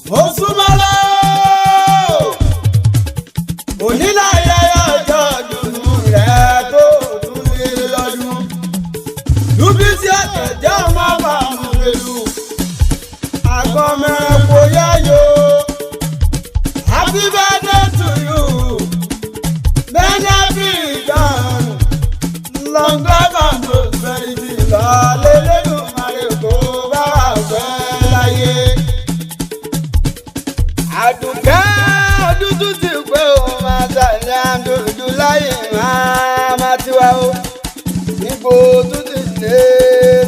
Mo súnmọ́lá oníláyà ọjọ́ dùnú rẹ̀ tó tún lé lọ́dún. Dúbísí àtẹ̀jẹ́ ọmọ bàmú lèlú. Àgọ́mẹ̀kọ yáyò. Happy birthday to you. Many happy return. Long life and prosperity. Lọ́lẹ́lẹ́dùnmarè kó bá wà pẹ́ láyé. Àdùkẹ́ ọdún tún ti pé o máa ṣàlẹ̀ àdùdù láyé máa má tiwa o. Ipò tún ti lé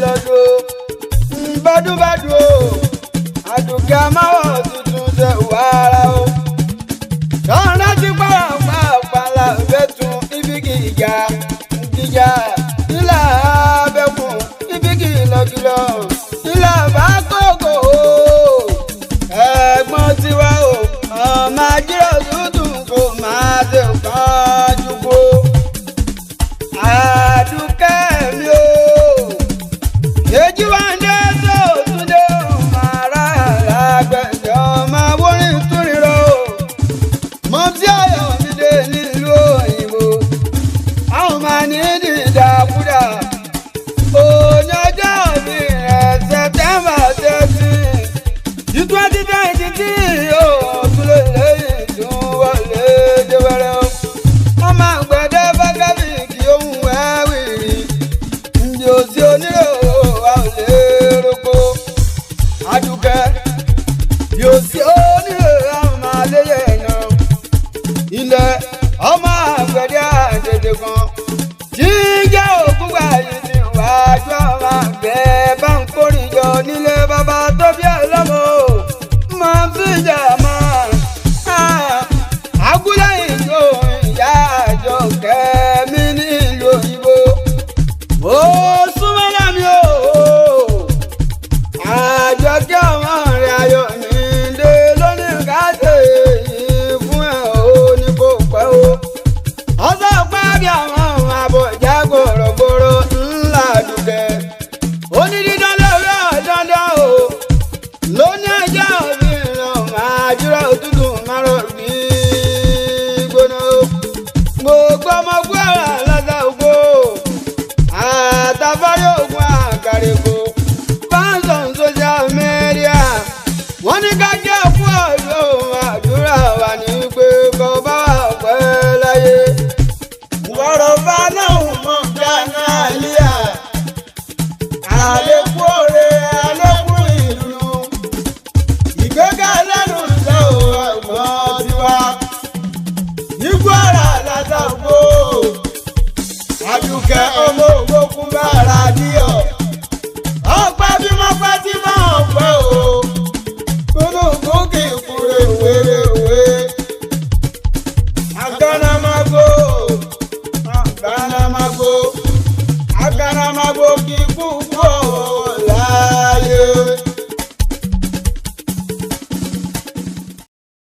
lọ́dún o. Bọ́dúnbọ́dún o. Àdùkẹ́ amáwọ̀ tuntun ṣe wàrà o. Tọ́lá ti pàrọ̀ làbẹ́ tún ibi gíga gíga ilà abẹ́kùn ibi kìlọ̀kìlọ̀ ilà bá kókò o. Ẹ̀gbọ́n tiwa o, ọmọ ajírò tuntun kò máa ṣe kánjú kó. Àdùkẹ́ mi o, èjì wá ń dé tó túndé ọmọ ará àgbẹ̀dẹ ọmọ awórin túnirọ o. Mọ̀mísí Ayọ̀mídé nílùú òyìnbó, àwọn máa ní dìdàkudà. Òní ọjọ́ mi rẹ̀ September 13, 2023 ó tún lè lẹ́yìn tún wọlé déwẹ́rẹ́ o. Wọ́n máa gbẹ̀dẹ́ bákàbí kí ohun ẹ̀ wìrì. Ǹjẹ́ òsì onírò a ò lè roko. Àdùkẹ́ yóò sí onírò a máa léyè náà. Ilẹ̀ ọmọ àgbẹ̀dẹ àtètè kan tí ń jẹ́ òkú gbà yìí ní wájú ọmọ àgbẹ̀ bá ń kórìjọ nílé bàbá tó bí ọlọ́mọ o. Máa ń fìjà máa àgúlẹ̀ ìjọ ìyá àjọ kẹ́mi nílùú òyìnbó. Ó súnmọ́ lámì o. Àjọkẹ́ ọmọ rẹ̀ ayọ̀ mi dé lónìí ká ṣe èyí fún ẹ̀ o ní kò pẹ́ o. Ọ̀sẹ̀ pàdé àwọn àbọ̀já gbòrògbòrò ńlá dùkẹ́. Onídídán lórí ọ̀dọ́dọ́ o. Lóní ẹjọ́ mi ràn máa jírọ̀ òtútù márùn bí gbóná o. Gbogbo ọmọ gbọ́ra lọ́sẹ̀ ògbó. Àtàfárí ògùn àkàrèkò. Fáńsọ̀n social media. Wọ́n ní ká jẹ́ fún ọ̀dọ́ àdúrà wà ní pé kọ́ bá wà pẹ́ láyé. Wọ̀rọ̀ bá náà mọ̀ gánà àlíyà. Àlékún òre, àlékún ìlú. Ìgbéga lẹ́nu iṣẹ́ ò ẹ̀gbọ́n tiwa. Ikú ara látàgbò. Àdùkẹ́ ọmọ ògbókun bára díọ̀. Ọpẹ́ bí mo pẹ́ tí mò ń pẹ́ o. Kúnùkún kì í kúrè wéréwé. Àgànàmàgbò, àgànàmàgbò, àgànàmàgbò kì í kú.